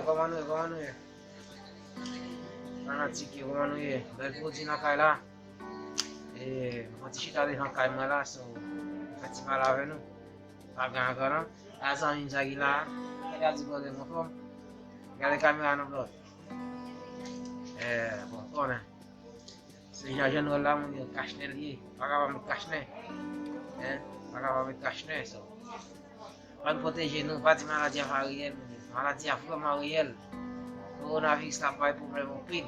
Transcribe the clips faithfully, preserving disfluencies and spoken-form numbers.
Kòman nou ye? Kòman nou ye? Fanatik yo, kòman nou ye? Bèl pwodui nan kay la. E, mwen ti chita devan kay mwen la, so, fè ti pale avè nou. Pa gen angan non. A zanmi m sa ki la. Gade di brother m anfòm. Gade kamera nan brother. E, bon, konnen. Se jan jan nou la, moun yo kachnen li ye. Pa ka pa met kachnen. Hein? Pa ka pa met kachnen, so. Ann pwoteje nou, pa di maladi a pa reyèl, moun yo. Maladi a vrèman reyèl. Kowonaviris la bay pwoblèm anpil.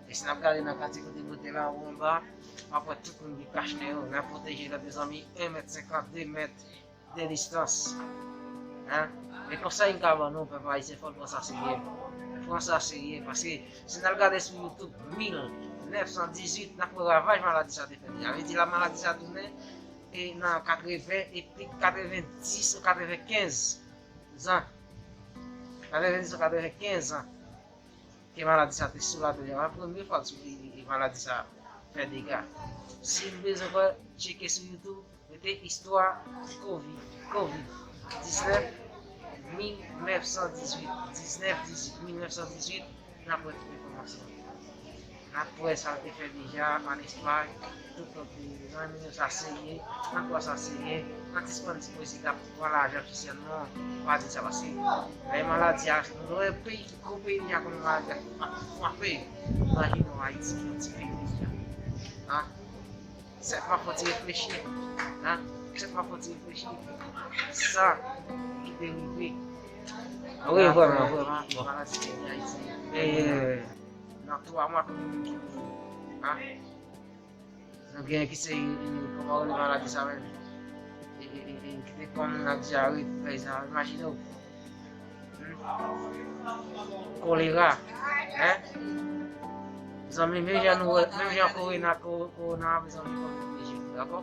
E si n ap gade nan katye kote mwen te la, ou anba, w ap wè tout moun gen kachnen yo. N ap pwoteje lòt mezanmi, en mèt senkant, de mèt de distans. Hein? E konsèy m ka ban nou, pèp ayisyen, fò n pran sa serye. Pran sa serye, paske si n al gade sou YouTube, mil nèf san dizuit, n ap wè ravaj maladi sa te fè deja. Vle di la maladi sa tounen e nan katreven, epi katrevendis ou katrevenkenz zan. Katrevendis ou katrevenkenz zan ke maladi sa te sou latè. Se pa premye fwa ke maladi sa fè dega. Si n bezwen kwè, tcheke sou YouTube, mete istwa Kovid, Kovid diznèf, mil nèf san dizuit, diznèf dizuit, mil nèf san dizuit, n ap wè tout enfòmasyon. N ap wè sa l te fè deja ann Espay, tout lòt peyi. Zanmi nou sa serye, n ap wè sa serye, n ap sispann di pwezi k ap pran lajan ofisyèlman, pa di sa paske lè maladi a, nou wè peyi, gwo peyi deja konnen maladi a frape. Imajine w Ayiti, yon ti peyi deja. Hein? Sèt mwa fò ti reflechi. Hein? Sèt mwa fò ti reflechi. Sa ki te rive. Wi, vrèman, vrèman. Bon. Maladi peyi Ayiti. E, nan twa mwa konnen moun ki mouri. Hein? Nou gen ki se, e, kòman rele maladi sa menm? E, e, e, e, ki te pran moun ak dyare, fè sa, imajine w. Kolera, hein? Zanmi, menm jan nou wè, menm jan korona, ko-, kowona, mezanmi, fò nou pwoteje nou, dakò?